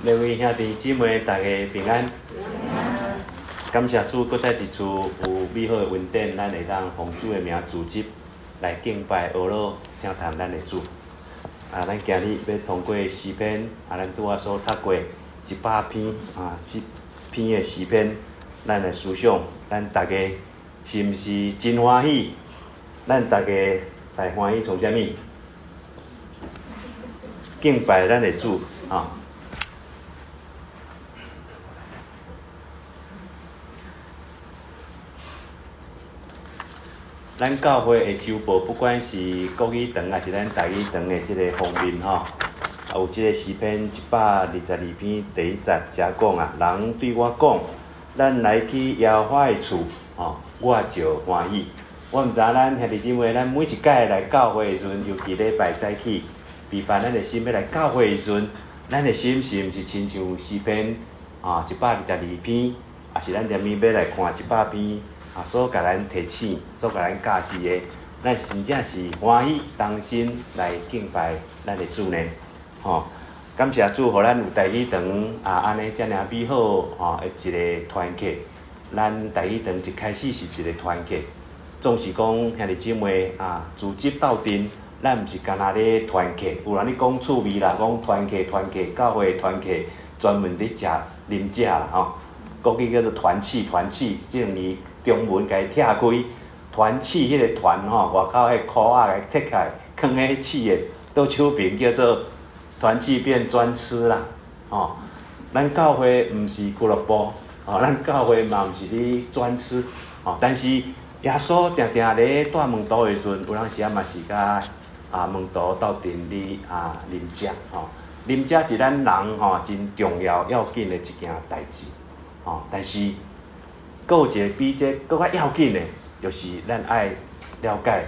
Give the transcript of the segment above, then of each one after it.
各位兄弟姊妹，大家平安。感謝主，閣再一次有美好的恩典，咱會當奉主的名組織來敬拜、學樂、聽談咱的主。啊，咱今日欲通過詩篇，啊，咱拄仔所讀過100篇啊，這篇的詩篇，咱來思想，咱大家是毋是真歡喜？咱大家來歡喜創啥物？敬拜咱的主啊！咱教會的週報，不管是國語堂抑是咱台語堂的這个封面吼，啊有這个詩篇122篇第一節遮講啊，人對我講，咱來去耶和華的厝，吼，我就歡喜。我毋知咱兄弟姊妹，咱每一擺來教會的時陣，尤其禮拜早起，預備咱的心欲來教會的時陣，咱的心是毋是親像詩篇啊122篇，抑是咱連暝欲來看100篇？啊，所共咱提醒，所共咱教示的，咱真正是歡喜同心來敬拜咱的主呢？吼，感謝主，予咱有台語堂啊，按呢遮爾美好吼的一个團契。咱台語堂一開始是一个團契，總是講兄弟姊妹啊，組織鬥陣，咱毋是干焦咧團契。有人咧講趣味啦，講團契團契，教會團契，專門佇食啉食啦吼。國語叫做團契團契，這兩字中文共伊拆開，團契彼个團吼，外口彼箍仔共伊拆開，囥彼契的倒手邊叫做團契變專吃啦，吼。咱教會毋是俱樂部，吼，咱教會嘛毋是咧專吃，吼。但是耶穌定定咧帶門徒的時陣，有當時仔嘛是佮啊門徒鬥陣咧啊啉食，吼。啉食是咱人吼真重要要緊的一件代誌，吼。但是閣有一个比這閣較要緊的，就是咱愛了解，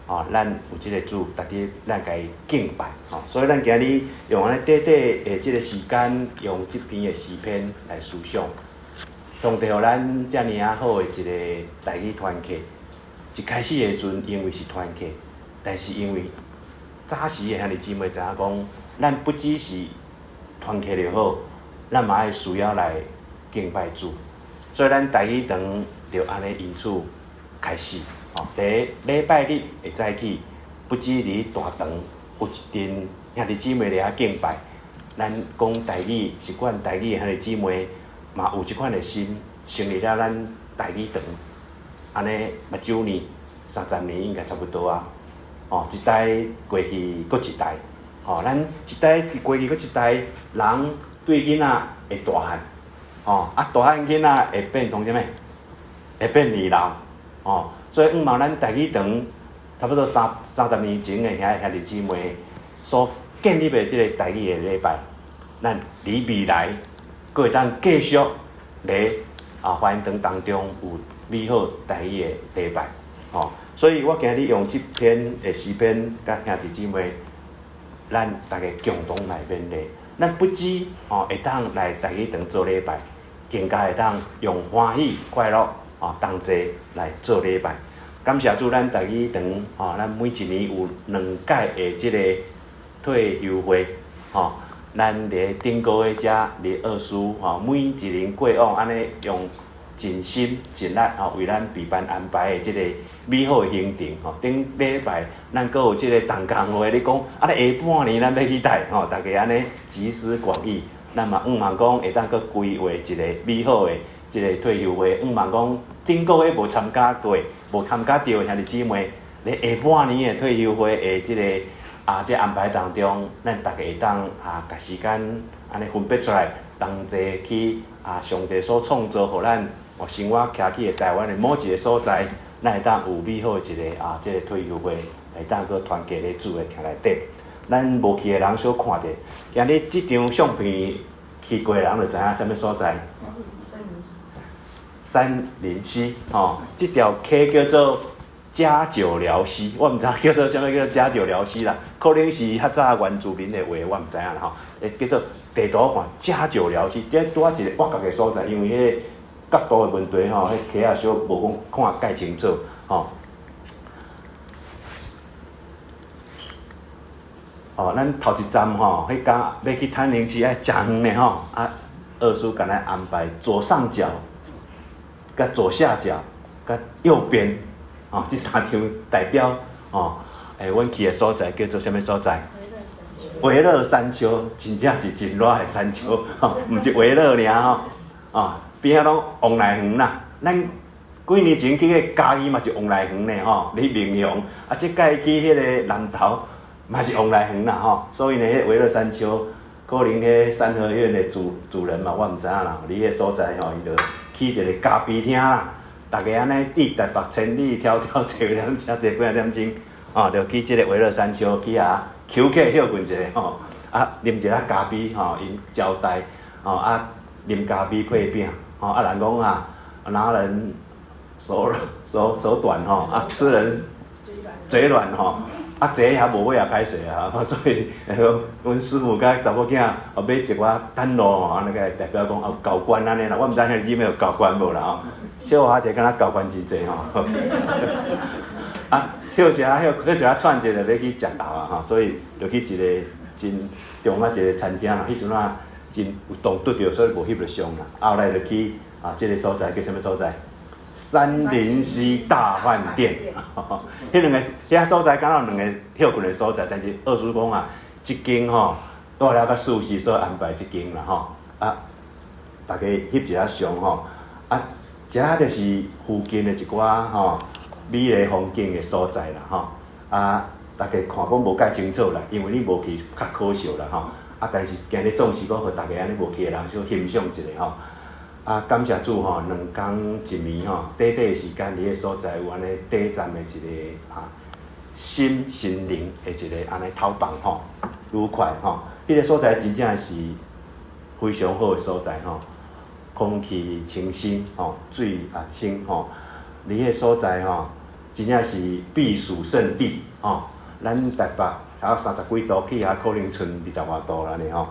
吼，咱有這个主，值得咱共伊敬拜，吼。所以咱今日用按呢短短的這个時間，用這篇的詩篇來思想。上帝予咱遮爾仔好的一个台語團契，一開始的時陣，因為是團契，但是因為早時的兄弟姊妹知影講，咱不只是團契就好，咱嘛愛需要來敬拜主。所以咱台語堂就按呢因此開始，吼，佇禮拜日的早起，不止佇大堂有一陣兄弟姊妹佇遐敬拜，咱講台語習慣台語的兄弟姊妹嘛有這款的心，成立了咱台語堂，按呢目睭呢30年應該差不多啊，吼，一代過去閣一代，吼，咱一代過去閣一代，人對囡仔會大漢。吼，啊，大漢囡仔會變創啥物？會變年老，吼，所以向望咱台語堂差不多30年前的遐兄弟姊妹所建立的這个台語的禮拜，咱佇未來閣會當繼續佇啊華嚴堂當中有美好台語的禮拜，吼，所以我今日用這篇的詩篇，佮兄弟姊妹，咱大家共同來勉勵，咱不止吼會當來台語堂做禮拜。更加會當用歡喜、快樂啊同齊來做禮拜。感謝主，咱台語堂吼，咱每一年有兩屆的這个退休會吼，咱佇頂個月遮佇二書吼，每一年過往按呢用盡心盡力吼，為咱備辦安排的這个美好的行程吼。頂禮拜咱閣有這个同工會，你講啊，咧下半年咱欲去佗吼，大家按呢集思廣益。咱嘛向望講會當閣規劃一个美好的這个退休會，向望講頂個月無參加過、無參加著的兄弟姊妹，咧下半年的退休會的這个啊這安排當中，咱大家會當啊共時間按呢分配出來，同齊去啊上帝所創造予咱哦生活徛起的台灣的某一个所在，咱會當有美好的一个啊這个退休會，會當閣團結咧主的徛內底。咱無去的人小看著，今日這張相片去過的人就知影啥物所在。杉林溪，吼，這條溪叫做加九寮溪，我毋知叫做啥物叫做加九寮溪啦，可能是較早原住民的話，我毋知影啦吼。會叫做地圖看加九寮溪，這拄仔一个挖角的所在，因為彼个角度的問題吼，彼溪仔小無講看蓋清楚，吼。哦，咱頭一站吼，彼工欲去炭靈溪愛誠遠的吼，啊，二叔共咱安排左上角、佮左下角、佮右邊，哦，這三張代表哦，欸，阮去的所在叫做啥物所在？微熱山丘，真正是真熱的山丘，吼，毋是微熱爾吼，哦，邊仔攏旺來園啦。咱幾年前去個嘉義嘛是旺來園呢，吼，佇民雄，啊，這擺去彼个南投嘛是旺來園啦，吼，所以呢，彼微熱山丘可能彼三合院的主人嘛，我毋知影啦。佇彼个所在吼，伊就起一个咖啡廳啦，逐家按呢佇台北千里迢迢坐兩車坐幾仔點鐘，哦，就去這个微熱山丘去遐休憩歇睏一下吼，啊，啉一下咖啡吼，𪜶招待，吼，啊，啉咖啡配餅，吼，啊，人講啊，拿人手短吼，啊，吃人嘴軟吼，啊，坐遐無尾也歹勢啊，所以阮師母佮查某囝哦買一寡蛋露吼，按呢個代表講哦交關按呢啦，我毋知兄弟姊妹有交關無啦吼，小華姐敢若交關真濟吼，啊，歇一下歇歇一下喘一下就欲去食晝啊吼，所以就去一个真重要一个餐廳啦，彼陣啊真有動拄著，所以無翕著相啦。後來就去啊，這个所在叫啥物所在？杉林溪大飯店，彼兩个遐所在敢若有兩个歇睏的所在，但是二叔講啊，這間吼住了較舒適，所以安排這間啦吼。啊，逐家翕一下相吼，啊，遮就是附近的一寡吼美麗風景的所在啦吼。啊，逐家看講無蓋清楚啦，因為你無去較可惜啦吼。啊，但是今日總是講予逐家按呢無去的人小欣賞一下吼。啊，感謝主吼，兩工一暝吼，短短的時間佇彼个所在有按呢短暫的一个啊心心靈的一个按呢透放吼，愉快吼。彼个所在真正是非常好的所在吼，空氣清新吼，水也清吼。佇彼个所在吼，真正是避暑勝地吼。咱台北差三十幾度，去遐可能賰二十外度啦呢吼。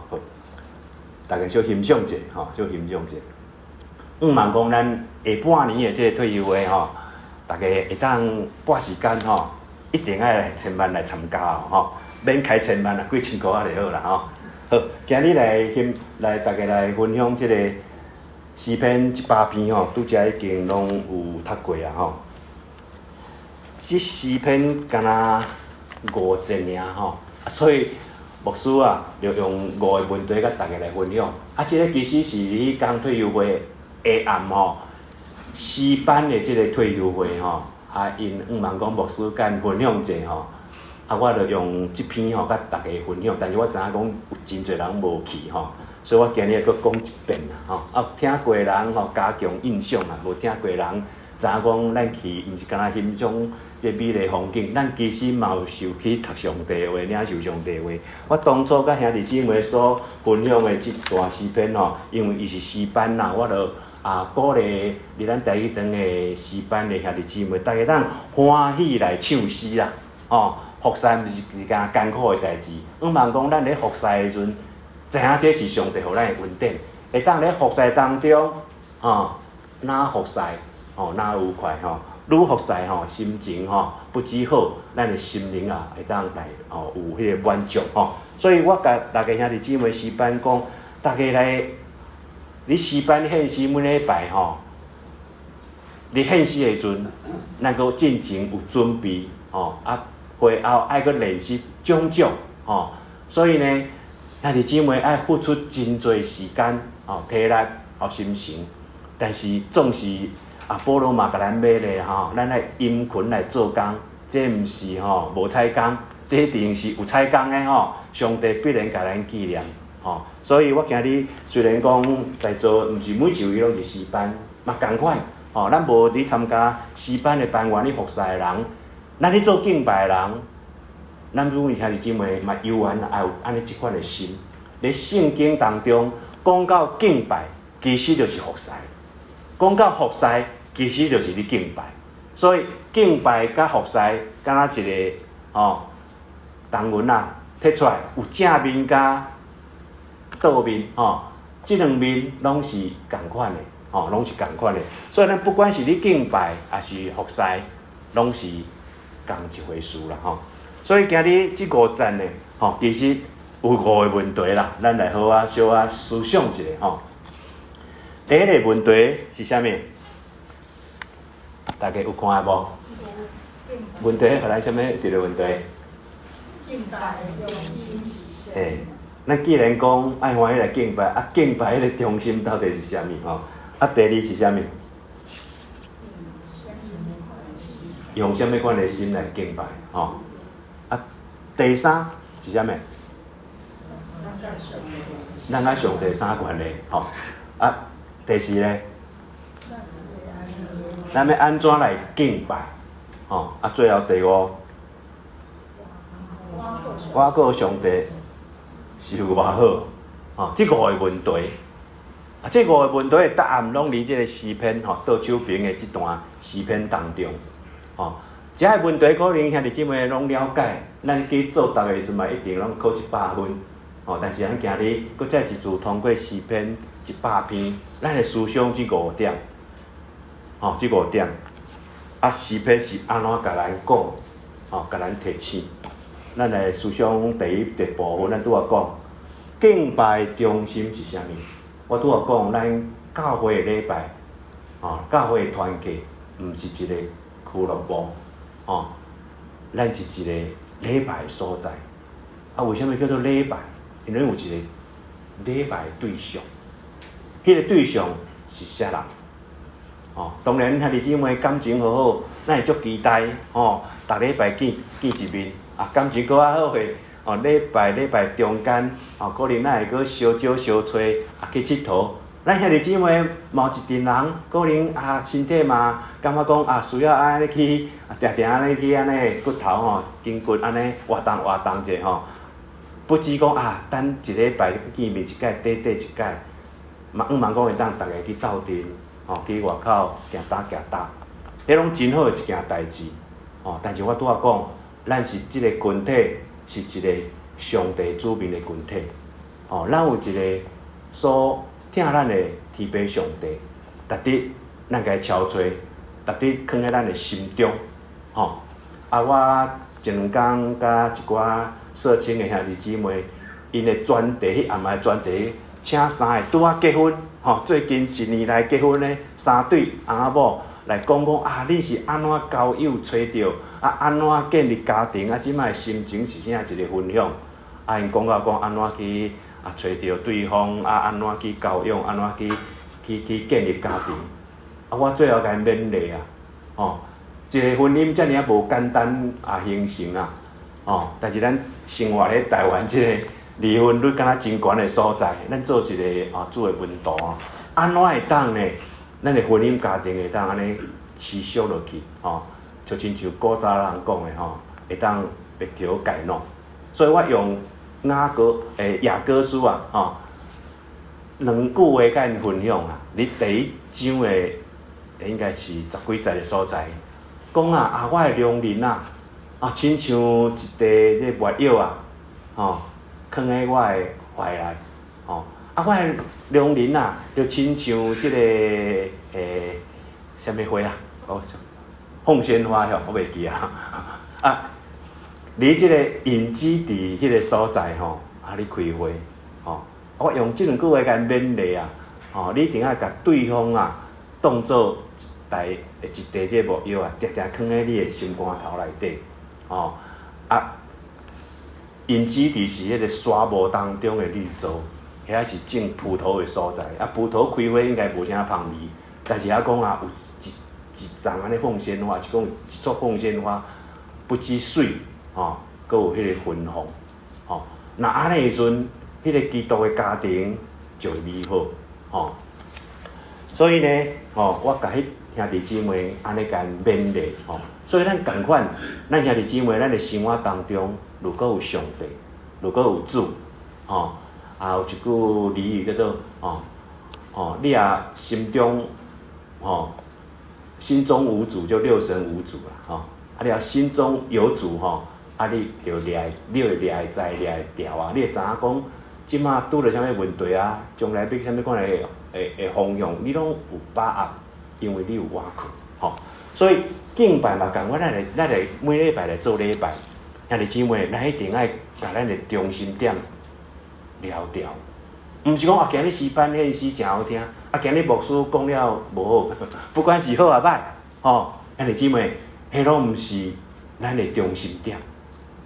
逐家小欣賞者吼，小欣賞者。向望講咱下半年的這个退修會吼，逐家會當撥時間吼，一定愛來千萬來參加哦吼，免開千萬啦，幾千箍仔就好啦吼。好，今日來欣來逐家來分享這个詩篇100篇吼，拄才已經攏有讀過啊吼。這詩篇敢若五節爾吼，所以牧師啊，就用五个問題佮逐家來分享。啊，這个其實是彼工退修會下暗吼，詩班的這个退修會吼，啊，𪜶向望講牧師共𪜶分享者吼，啊，我就用這篇吼佮逐家分享。但是我知影講有真濟人無去吼，所以我今日閣講一遍啦吼。啊，聽過的人吼加強印象啦，無聽過的人知影講咱去毋是干焦欣賞這美麗風景，咱其實嘛有受去讀上帝話，領受上帝話。我當初佮兄弟姊妹所分享的這段詩篇吼，因為伊是詩班啦，我就啊鼓勵佇咱台語堂的詩班的兄弟姊妹，逐家當歡喜來唱詩啦，吼，服侍毋是一件艱苦的代誌。向望講咱咧服侍的時陣，知影這是上帝予咱的恩典，會當咧服侍當中，吼，若服侍，吼，若愉快吼，愈服侍吼，心情吼不只好，咱的心靈啊會當來吼有彼个滿足吼。所以我共逐家兄弟姊妹詩班講，逐家來。你詩班獻詩每禮拜吼，你獻詩的時陣，咱閣進前有準備吼，啊，會後愛閣練習種種吼，所以呢，兄弟姊妹愛付出真濟時間吼，體力吼，心神，但是總是啊，保羅嘛共咱勉勵吼，咱愛殷勤來做工，這毋是吼無彩工，這一定是有彩工的吼，上帝必然共咱紀念。吼，所以我今日雖然講在座毋是每一位攏是詩班，嘛仝款，吼，咱無佇參加詩班的班員咧服侍的人，咱咧做敬拜的人，咱每位兄弟姊妹嘛猶原愛有按呢這款的心。佇聖經當中講到敬拜，其實就是服侍；講到服侍，其實就是咧敬拜。所以敬拜佮服侍，敢若一个吼，同文啊，提出來有正面佮倒面吼，這兩面攏是仝款的，吼，攏是仝款的。所以咱不管是你敬拜，抑是服侍，攏是仝一回事啦，吼。所以今日這五節呢，吼，其實有五个問題啦，咱來好啊，小可思想一下吼。第一個問題是啥物？大家有看無？問題予咱啥物？一個問題。敬拜的中心是啥？欸，咱既然講愛歡喜來敬拜，啊，敬拜彼个中心到底是啥物？吼，啊，第二是啥物？用啥物款的心來敬拜？吼，啊，第三是啥物？咱佮上帝啥關係？吼，啊，第四咧，咱欲按怎來敬拜？吼，啊，最後第五，倚靠上帝是有偌好？吼，這五个問題，啊，這五个問題的答案攏佇這个詩篇吼倒手邊的這段詩篇當中，吼，這个問題可能兄弟姊妹攏了解，咱去做答的時陣嘛，一定攏考100分，吼，但是咱今日閣再一次通過詩篇100篇，咱會思想這五點，吼，這五點，啊，詩篇是按怎共咱講，吼，共咱提醒，咱來思想第一個部分，咱拄仔講敬拜中心是啥物？我拄仔講，咱教會的禮拜，吼，教會的團契，毋是一個俱樂部，吼，咱是一個禮拜的所在。啊，為啥物叫做禮拜？因為有一個禮拜的對象，彼個對象是啥人？吼，當然兄弟姊妹感情好好，咱會足期待，吼，逐禮拜見見一面，啊，感情閣較好的，哦，禮拜禮拜中間，哦，可能咱會閣相招相揣，啊，去𨑨迌。咱兄弟姊妹嘛有一陣人，可能啊身體嘛感覺講啊需要按呢去，啊定定按呢去按呢骨頭吼筋骨按呢活動活動者吼。不止講啊，等一禮拜見面一擺，短短一擺，嘛向望講會當逐家去鬥陣，吼去外口行東行西，彼攏真好的一件代誌，吼。但是我拄仔講，咱是這个群體，是一个上帝子民的群體，吼，咱有一个所疼咱的天父上帝，值得咱共伊敲揣，值得囥佇咱的心中，吼。啊，我前兩工佮一寡社青的兄弟姊妹，𪜶的專題，彼暗暝專題，請三个拄仔結婚，吼，最近一年來結婚的三對翁仔某來講講啊，恁是按怎交友揣著，啊，按怎建立家庭，啊，這擺的心情是啥一个分享？啊，𪜶講到講按怎去啊揣著對方，啊，按怎去交往，按怎去去去建立家庭。啊，我最後共𪜶勉勵啊，吼，一个婚姻遮爾仔無簡單啊形成啊，吼，但是咱生活咧台灣這个離婚率敢若真懸的所在，咱做一个啊主的門徒啊，按怎會當呢？咱的婚姻家庭會當按呢持續落去，吼，就親像古早人講的吼，會當白頭偕老。所以我用雅歌欸雅歌書啊，吼，兩句話共𪜶分享啊。佇第一章的應該是十幾節的所在，講啊啊，我的良人啊，啊，親像一塊這沒藥啊，吼，囥佇我的懷內，吼，啊，我的良人啊，就親像這個欸，啥物花啊？哦，鳳仙花吼，我袂記啊。啊，佇這個隱居佇彼個所在吼，啊，咧開花，吼，我用這兩句話共𪜶勉勵啊，吼，你一定愛共對方啊，當做一袋一塊這沒藥啊，定定囥佇你的心肝頭內底，吼，啊，隱居佇是彼個沙漠當中的綠洲，遐是種葡萄的所在，啊，葡萄開花應該無啥芳味，但是遐講啊，有一一叢按呢鳳仙花，是講一束鳳仙花，不止媠，吼，閣有彼個芬芳，吼，若按呢時陣，彼個基督的家庭就會美好，吼。所以呢，吼，我共彼兄弟姊妹按呢共𪜶勉勵，吼。所以咱仝款，咱兄弟姊妹，咱的生活當中，如果有上帝，如果有主，吼，啊，有一句俚語叫做，吼，吼，你若心中，吼，心中無主就六神無主啦，吼，啊，你若心中有主，吼，啊，你就掠，你會掠會知，掠會牢啊，你會知影講，這馬拄著啥物問題啊，將來欲啥物款的的方向，你攏有把握，因為你有倚靠，吼。所以敬拜嘛，仝款，咱來咱來每禮拜來做禮拜，兄弟姊妹，咱一定愛共咱的中心點抓著。毋是講啊，今日詩班獻詩誠好聽，啊，今日牧師講了無好，不管是好抑歹，吼，兄弟姊妹，彼攏毋是咱的中心點。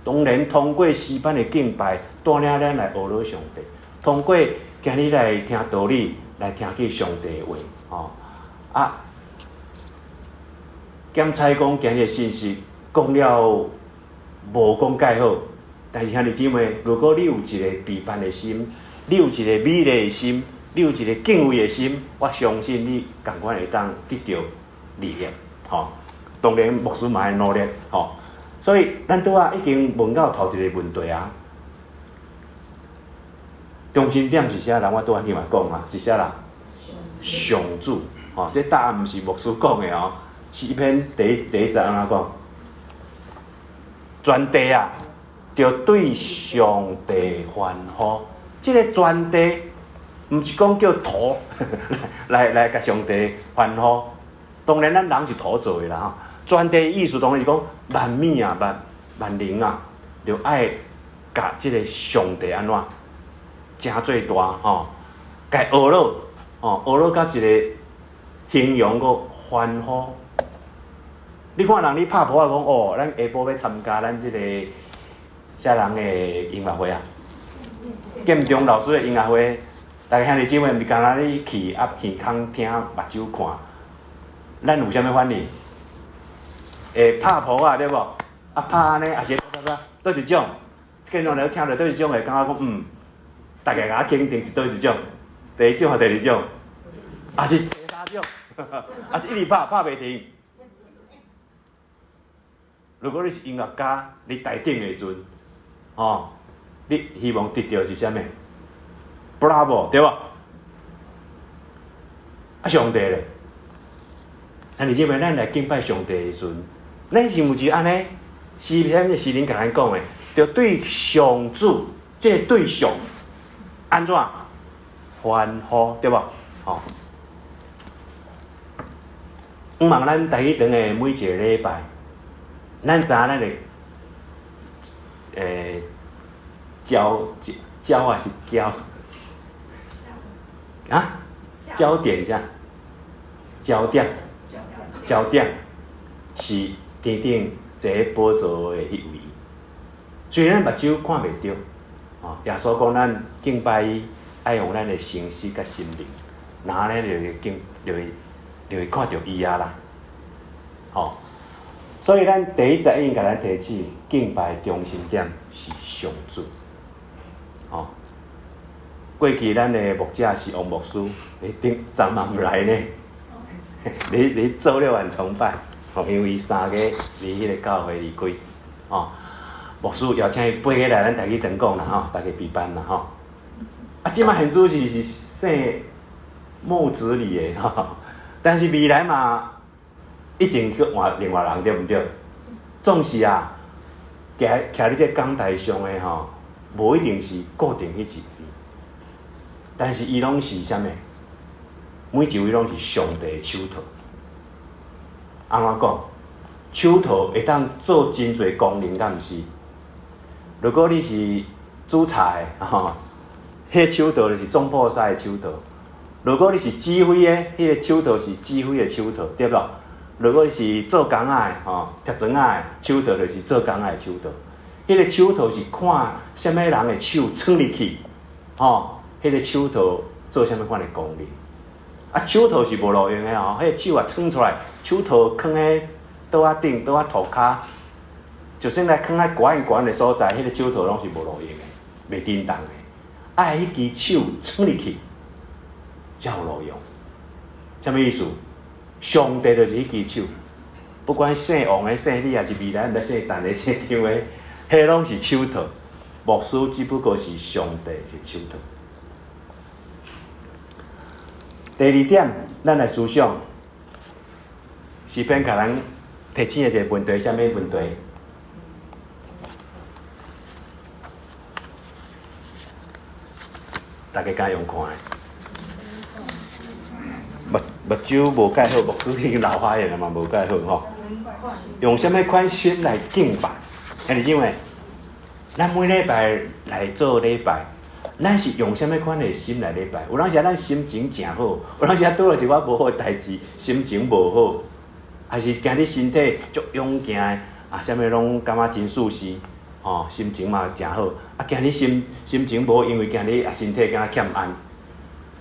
當然，通過詩班的敬拜，帶領咱來學了上帝；通過今日來聽道理，來聽見上帝的話，吼啊。檢採講今日的信息講了無講蓋好，但是兄弟姊妹，如果你有一個備辦的心，你有一個美麗的心，你有一個敬畏的心，我相信你仝款會當得著利益，吼。當然牧師嘛愛努力，吼。所以咱拄仔已經問到頭一個問題啊。中心點是啥人？我拄仔已經嘛講啊，是啥人？上主，吼，這答案毋是牧師講的哦，詩篇第一節按怎講？全地啊，著對上帝歡呼。這個全地毋是講叫土來共上帝歡呼。當然，咱人是土做的啦吼。全地意思當然是講萬物啊、萬萬靈啊，著愛共這個上帝按怎誠做大吼，共呵咾吼，呵咾佮一個形容閣歡呼。你看人咧拍噗仔講哦，咱下晡欲參加咱這個啥人的音樂會啊？建中老師的音樂會，逐家兄弟姊妹毋是敢若你去啊耳空聽目睭看，咱有啥物反應？會拍噗仔對無？啊拍按呢，抑是佗一種？建中來聽著佗一種會感覺講嗯，逐家共我肯定是佗一種？第一種抑第二種？抑是第三種？抑是一直拍拍袂停？如果你是音樂家，你台頂的時陣，吼，你希望得著是啥物？Bravo，對無？啊，上帝咧？啊，你認為咱來敬拜上帝的時陣，咱是毋是按呢？詩篇的詩人共咱講的，著對上主這個對象按怎歡呼，對無？吼！毋茫咱台語堂的每一個禮拜，咱知影咱的焦焦還是焦？啊？焦點啥？焦點，焦點是天頂坐佇寶座的彼位。雖然咱目睭看袂著，哦，耶穌講咱敬拜伊，愛用咱的誠實佮心靈，若按呢就會敬，就會看著伊啊啦，吼。所以咱第一節已經共咱提醒，敬拜中心點是上主，吼。過去咱的牧者是王牧師，你頂昨嘛毋來呢？你做了完崇拜，吼，因為三個佇彼个教會離開，吼。牧師邀請伊飛過來，咱台語堂講啦，吼，大家備辦啦，吼。啊，這擺現主是姓木子李的，吼，但是未來嘛，一定去換另外人，對毋對？總是啊，徛徛佇這講台上的吼，無一定是固定彼一位，但是伊攏是啥物？每一位攏是上帝的手套。按怎講？手套會當做真濟功能，敢毋是？如果你是煮菜的，吼，彼个手套就是總鋪師的手套；如果你是指揮的，彼个手套是指揮的手套，對無？如果你是做工仔的，吼，貼磚仔的，手套就是做工仔的手套。彼个手套是看啥物人的手穿入去，吼，彼个手套做啥物款的功能。啊，手套是無路用的吼，彼个手啊穿出來，手套囥佇桌仔頂、桌仔塗跤，就算來囥佇懸懸的所在，彼个手套攏是無路用的，袂振動的。愛彼支手穿入去，才有路用。啥物意思？上帝就是彼支手，不管姓王的、姓李，抑是未來毋知姓陳的、姓張的，彼攏是手套。牧師只不過是上帝的手套。第二點，咱來思想，詩篇共咱提醒的一個問題，啥物問題？大家敢用看的？目睭無蓋好，目睭已經老花眼了嘛，無蓋好吼。用啥物款心來敬拜？兄弟姊妹，咱每禮拜來做禮拜，咱是用啥物款的心來禮拜？有當時咱心情誠好，有當時拄著一寡無好的代誌，心情無好，還是今日身體足勇健的，啊，啥物攏感覺真舒適，吼，心情嘛誠好。啊，今日心情無好，因為今日啊身體敢若欠安。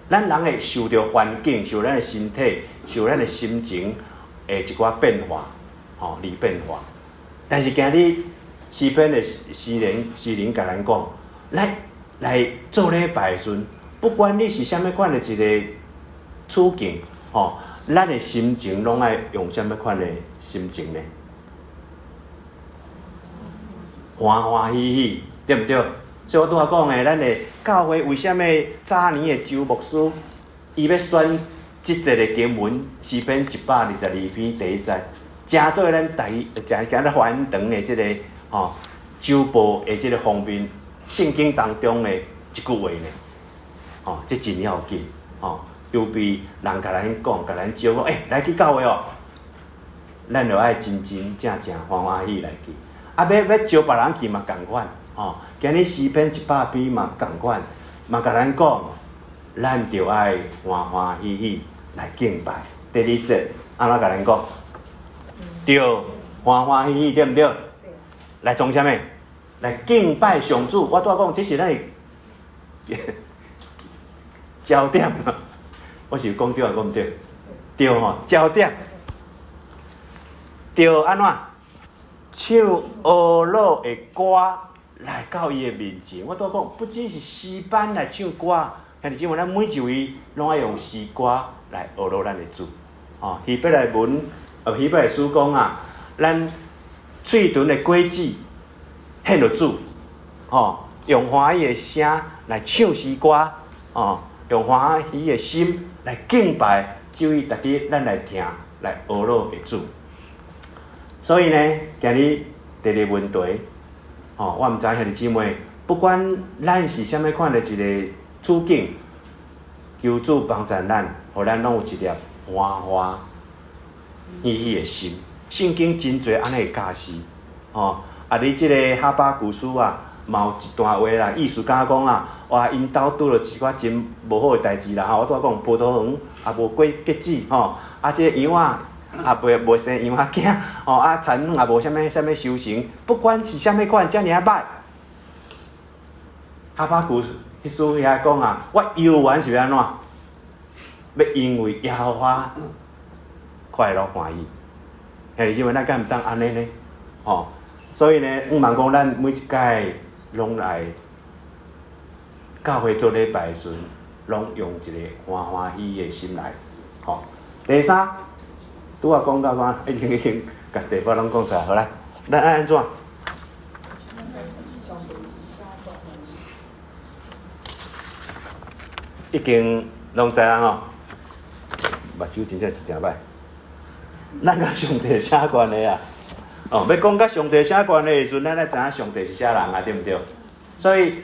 咱人會受著環境、受咱的身體、受咱的心情的一寡變化，吼，而變化。但是今日詩篇的詩人共咱講，來來做禮拜的時陣，不管你是啥物款的一個處境，吼，咱的心情攏愛用啥物款的心情呢？歡歡喜喜，對毋對？所以我拄仔講的，咱的教會為啥物早年的周牧師，伊欲選這節的經文，詩篇122篇第一節，成做咱台，成成咱華堂的這個吼週報的這個封面，聖經當中的一句話呢？吼，這真要緊，吼，尤其人共咱講，共咱招講，欸，來去教會哦，咱就愛真真正正歡歡喜來去。啊，欲欲招別人去嘛仝款，吼，今日詩篇100篇嘛仝款，嘛共咱講，咱著愛歡歡喜喜來敬拜。第二節按怎共咱講？對，歡歡喜喜對毋對？來創啥物？來敬拜上主。我拄仔講，這是咱的焦點。我是有講對抑講毋對？對吼，焦點。對按怎？唱呵樂的歌來到伊的面前。我拄仔講，不只是詩班來唱歌，兄弟姊妹，咱每一位攏愛用詩歌來呵樂咱的主。吼，希伯來文，希伯來書講啊，咱喙唇的果子獻予主，吼，用歡喜的聲來唱詩歌，吼，用歡喜的心來敬拜這位值得咱來聽來呵樂的主。所以呢，今日第二個問題，吼，我毋知兄弟姊妹，不管咱是啥物款的一個處境，求主幫助咱，予咱攏有一粒歡歡喜喜的心。聖經真濟按呢教示，吼，啊，你這個哈巴谷書啊，嘛有一段話啦，意思敢若講啊，哇，𪜶兜拄著一寡真無好的代誌啦，吼，我拄仔講葡萄園也無過結子，吼，啊，這個羊仔也袂袂生羊仔囝，吼，啊，田園也無啥物啥物收成，不管是啥物款，遮爾仔歹。哈巴谷彼書遐講啊，我猶原是欲按怎？欲因為耶和華快樂歡喜。兄弟姊妹，咱敢毋當按呢呢？吼，所以呢，毋茫講咱每一擺攏來教會做禮拜的時陣，攏用一個歡歡喜喜的心來。吼，第三，拄仔講到講，已經已經共地方攏講出來，好來，咱愛按怎？已經攏知影吼，目睭真正是誠歹。咱佮上帝啥關係啊？哦，欲講佮上帝啥關係的時陣，咱愛知影上帝是啥人啊，對毋對？所以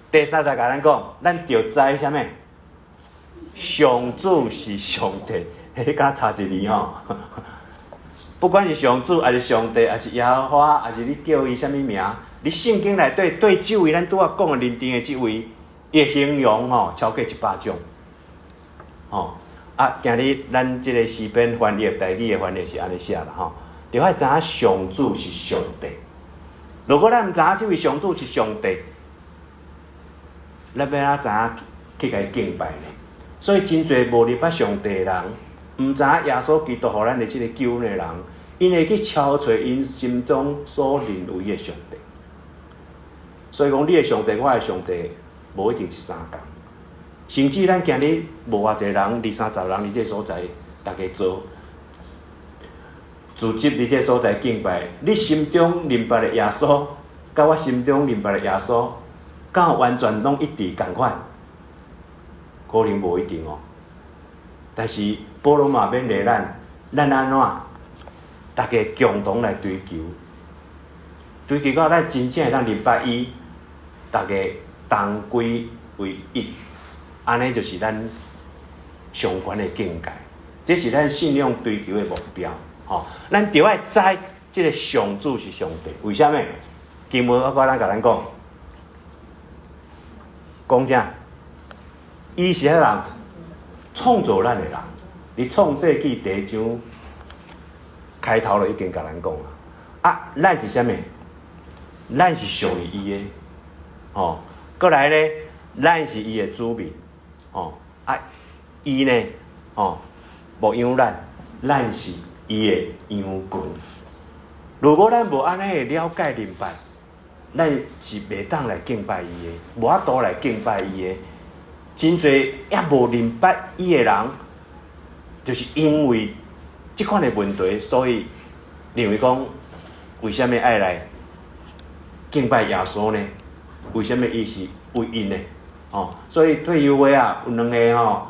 第三節共咱講，咱著知啥物？上主是上帝，彼敢差一字吼。不管是上主，抑是上帝，抑是耶和華，抑是你叫伊啥物名？佇聖經內底對這位咱拄仔講的認定的這位，伊的形容吼超過100種。吼啊！今日咱這個詩篇翻譯，台語的翻譯是按呢寫啦吼。著愛知影上主是上帝。如果咱毋知影這位上主是上帝，咱欲按怎知影去共伊敬拜呢？所以真濟無認捌上帝的人，毋知影耶穌基督予咱的這個救恩的人，𪜶會去超揣𪜶心中所認為的上帝。所以講，你的上帝，我的上帝，無一定是相仝。甚至咱今日無偌濟人，二三十人佇這所在，逐家做聚集佇這所在敬拜。你心中認捌的耶穌，佮我心中認捌的耶穌，敢有完全攏一致仝款？可能無一定哦。但是保羅嘛勉勵咱，咱按怎？逐家共同來追求，追求到咱真正會當認捌伊，逐家同歸為一。按呢就是咱上懸的境界，這是咱信仰追求的目標。吼，咱著愛知這個上主是上帝，為啥物？經文我咱共咱講，講啥？伊是啥人？創造咱的人。佇創世記第一章開頭就已經共咱講啊。啊，咱是啥物？咱是屬於伊的，吼。閣來呢，咱是伊的子民，吼。啊，伊呢，吼，牧養咱，咱是伊的羊群。如果咱無按呢的了解明白，咱是袂當來敬拜伊的，無法度來敬拜伊的。真濟猶無認捌伊的人，就是因為這款的問題，所以認為講，為啥物愛來敬拜耶穌呢？為啥物伊是唯一呢？吼，所以退休會啊，有兩个吼，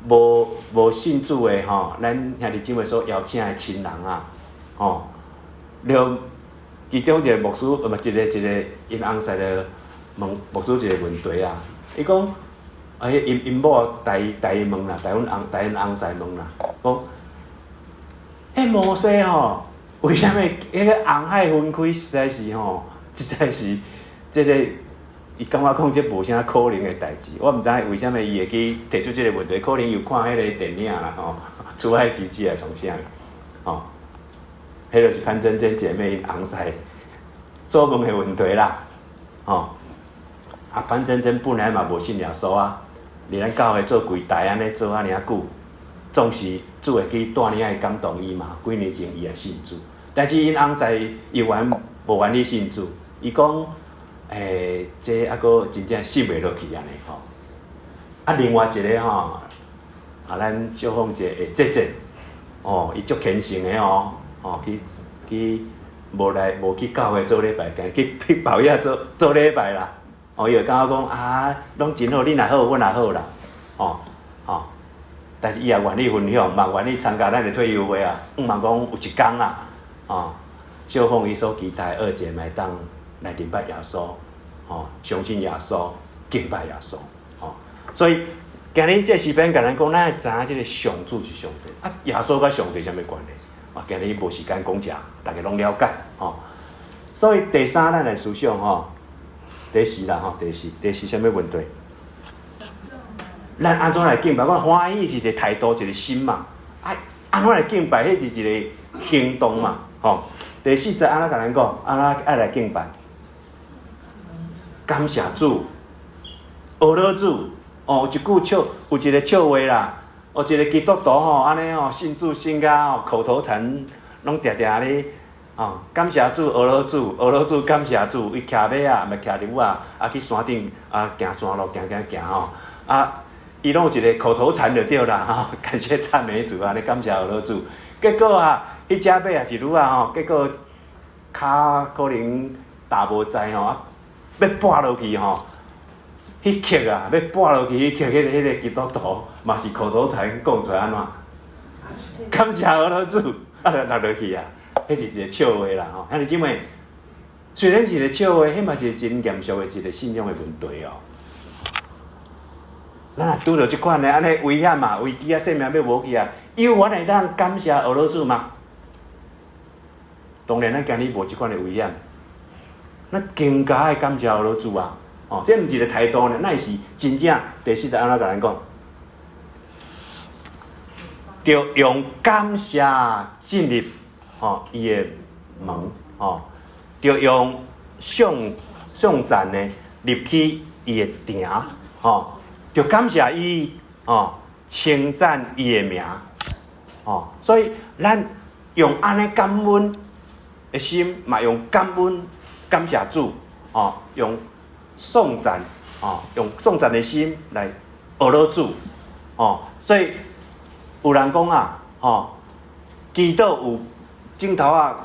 無無信主的吼，咱兄弟姊妹所邀請的親人啊，吼，了其中一个牧師，毋一個一個𪜶翁婿就問牧師一個問題啊，伊講，啊，𪜶𪜶某代代伊問啦，代阮翁代𪜶翁婿問啦，講，彼摩西吼，為啥物彼個紅海分開實在是吼，實在是這個，伊感覺講這無啥可能的代誌，我毋知為啥物伊會去提出這個問題，可能有看彼個電影啦吼，出海之子來創啥，吼，彼就是潘珍珍姐妹𪜶翁婿所問的問題啦，吼，啊潘珍珍本來嘛無信耶穌啊，佇咱教會做櫃台按呢做遮爾久，總是主會去帶領會感動伊嘛，幾年前伊也信主，但是𪜶翁婿猶原無願意信主，伊講。欸，這猶閣真正信袂落去按呢吼。啊，另外一个吼，啊，咱小鳳姐的姐姐，哦，伊足虔誠的哦，哦，去去無來無去教會做禮拜，去去別遐做做禮拜啦。哦，伊就感覺講啊，攏真好，你若好，阮也好啦。哦，哦，但是伊也願意分享，嘛願意參加咱的退休會啊。向望講有一工啊，哦，小鳳伊所期待二姐嘛會當來認捌耶穌，吼，相信耶穌，敬拜耶穌，吼。所以今日這詩篇共咱講，咱愛知影這个上主是上帝，啊，耶穌佮上帝啥物關係？啊，今日無時間講這，大家攏了解，吼。所以第三，咱來思想吼，第四啦，吼，第四，第四啥物問題？咱按怎來敬拜？我歡喜是一个態度，一个心嘛。啊，按怎來敬拜？彼是一个行動嘛，吼。第四節按怎共咱講？按怎愛來敬拜？感謝主，呵咾主。哦，有一句笑，有一个笑話啦。有一个基督徒吼，按呢吼，信主信甲吼，口頭禪攏定定咧，哦，感謝主，呵咾主，呵咾主，感謝主。伊騎馬啊，毋騎驢啊，啊去山頂啊，行山路，行行行吼，啊，伊攏有一个口頭禪就對啦，吼，感謝讚美主啊，咧感謝呵咾主。結果啊，彼隻馬也是驢仔吼，結果跤可能踏無在吼，啊，欲跋落去吼，彼刻啊，欲跋落去彼刻，彼个基督徒嘛是口頭禪講出來按怎？感謝呵咾主，啊，就落落去啊，彼是一个笑話啦吼。兄弟姊妹，雖然是一个笑話，彼嘛是真嚴肅的一个信仰的問題哦。咱若拄著這款的按呢危險啊、危機啊、性命欲無去啊，猶原會當感謝呵咾主嗎？當然，咱今日無這款的危險，咱更加愛感謝呵咾主啊！哦，這毋是一个態度呢，乃是真正第四節按怎共咱講？著用感謝進入吼伊的門吼，著用頌頌讚呢入去伊的埕吼，著感謝伊吼，稱讚伊的名吼，所以咱用按呢感恩的心，嘛用感恩感謝主吼，用頌讚吼，用頌讚的心來呵咾主吼，所以有人講啊，吼，祈禱有鏡頭仔，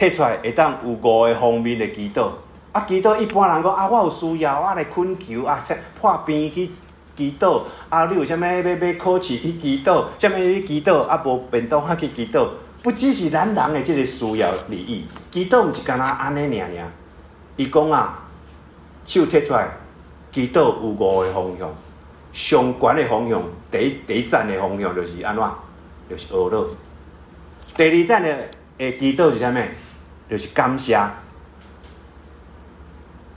提出來會當有五个方面的祈禱。啊，祈禱一般人講啊，我有需要，我來懇求啊，破病去祈禱。啊，你有啥物欲欲考試去祈禱，啥物去祈禱，啊，無便當啊去祈禱。不只是咱人的這个需要而已，祈禱毋是干焦按呢爾爾。伊講啊，手提出來，祈禱有五个方向，上懸的方向，第一第一層的方向就是按怎？就是呵咾。第二層的的祈禱是啥物？就是感謝。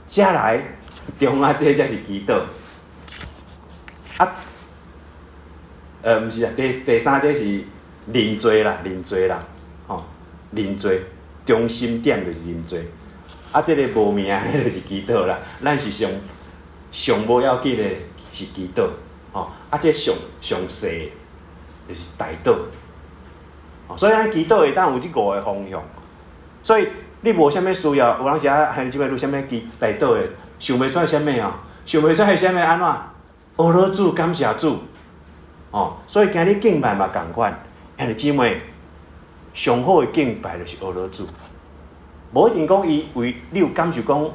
才來中啊，這才是祈禱。啊，毋是啊，第三這是認罪啦，認罪啦，吼，認罪，中心點就是認罪。啊，這个無名彼就是祈禱啦。咱是上上無要緊的是祈禱，吼，啊，這上上細就是代禱。所以咱祈禱會當有這五个方向。所以你無啥物需要，有當時啊，兄弟姊妹有啥物祈代禱的，想袂出來啥物哦，想袂出來啥物按怎？阿羅主，感謝主，哦，所以今日敬拜嘛仝款，兄弟姊妹，上好的敬拜就是阿羅主，無一定講伊為你有感受講，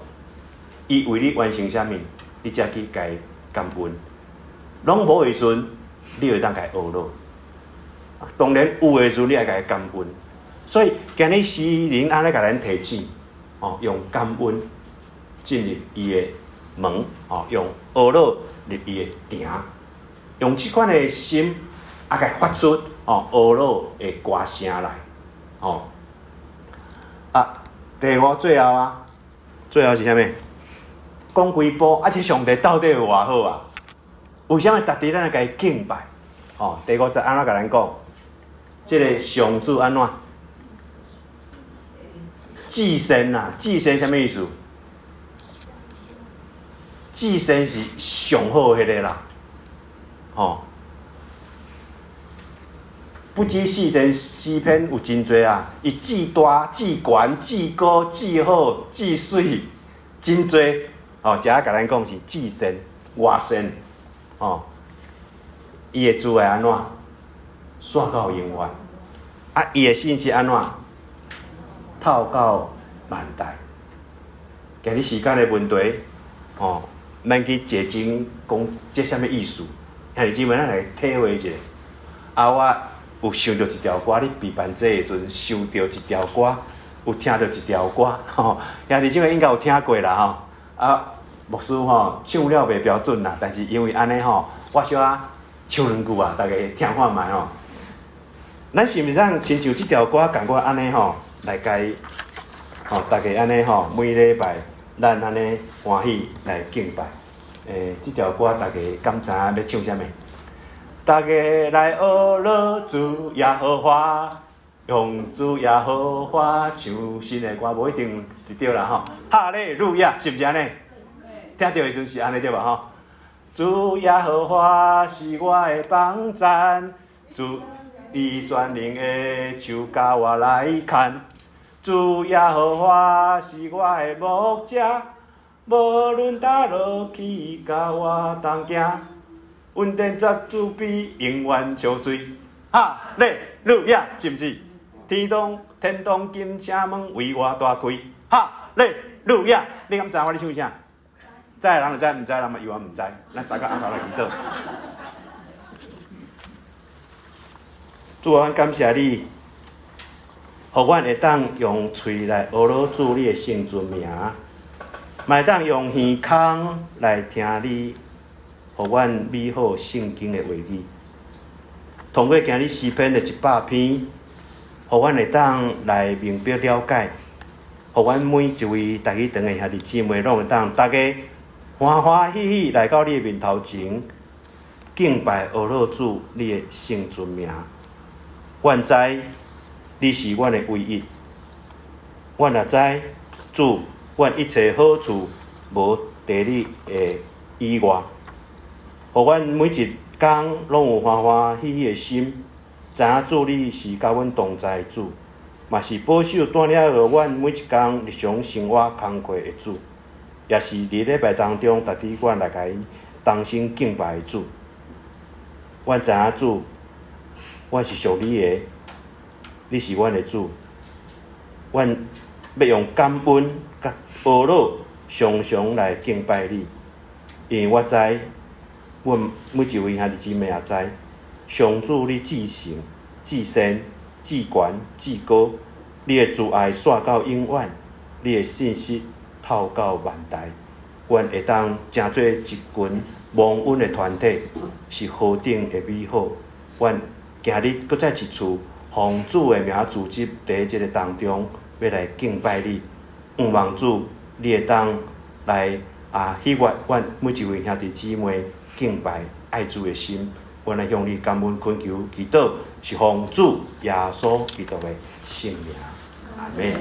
伊為你完成啥物，你才去共伊感恩，攏無的時陣，你會當共伊阿羅。當然有的時陣，你愛共伊感恩。所以今日詩人按呢共咱提醒，哦，用感恩進入伊的門，哦，用阿羅入伊的埕，用這款的心，啊，共發出哦阿羅的歌聲來，哦，啊，第五最後啊，最後是啥物？講規晡，啊，這上帝到底有偌好啊？為啥物值得咱來共伊敬拜？哦，第五節按怎共咱講？這个上主按怎？至善啊，至善啥物意思？至善是上好彼个啦，吼！不止四善詩篇有真濟啊，伊至大、至懸、至高、至好、至媠，真濟。哦，遮共咱講是至善、外善，吼！伊的慈愛按怎？煞到永遠。啊，伊的信實按怎？透到萬代。今日時間的問題，哦，免去解經講這啥物意思，兄弟姊妹，咱來體會一下。啊，我有想著一條歌，咧備辦這的時陣，想著一條歌，有聽著一條歌，吼，兄弟姊妹應該有聽過啦，吼。啊，牧師吼唱了袂標準啦，但是因為按呢吼，我小可唱兩句啊，大家聽看覓吼。咱是毋是咱親像這條歌仝款按呢吼，來共伊吼，大家按呢吼，每禮拜咱按呢歡喜來敬拜。這條歌大家敢知影欲唱啥物？大家來阿羅主耶和華，用主耶和華唱新的歌，無一定就對啦吼。哈利路亞，是毋是按呢？聽著的時陣是按呢對無吼？主耶和華是我的幫贊，主以全能的手共我來牽。主耶和華是我的牧者，無論佗落去，佮我同行。恩典佮慈悲永遠相隨。哈利路亞，是毋是？天堂天堂金車門為我大開。哈利路亞，你敢知我咧唱啥？知的人就知，毋知的人嘛猶原毋知。咱三个按頭來祈禱。主啊，阮感謝你，予阮會當用喙來阿羅主你的聖尊名，嘛會當用耳孔來聽你，予阮美好聖經的話語。通過今日詩篇的100篇，予阮會當來明白了解，予阮每一位台語堂的兄弟姊妹，攏會當大家歡歡喜喜來到你的面頭前，敬拜阿羅主你的聖尊名。阮知你是阮的唯一，阮也知主，阮一切好處無佇你的以外。予阮每一工攏有歡歡喜喜的心，知影主你是佮阮同在的主，嘛是保守帶領予阮每一工日常生活工課的主，也是佇禮拜當中，值得阮來共伊同心敬拜的主。阮知影主，阮是屬你的，你是阮的主。阮欲用感恩佮阿羅常常來敬拜你，因為我知，阮每一位兄弟姊妹也知，上主你至聖、至善、至懸、至高，你的慈愛煞到永遠，你的信實透到萬代。阮會當成做一群蒙恩的團體，是何等的美好！阮今日閣再一次奉主的名組織佇這个當中，欲來敬拜你。向望主，你會當來啊喜悅阮每一位兄弟姊妹敬拜愛主的心。阮來向你感恩懇求祈禱，是奉主耶穌基督的聖名。阿門。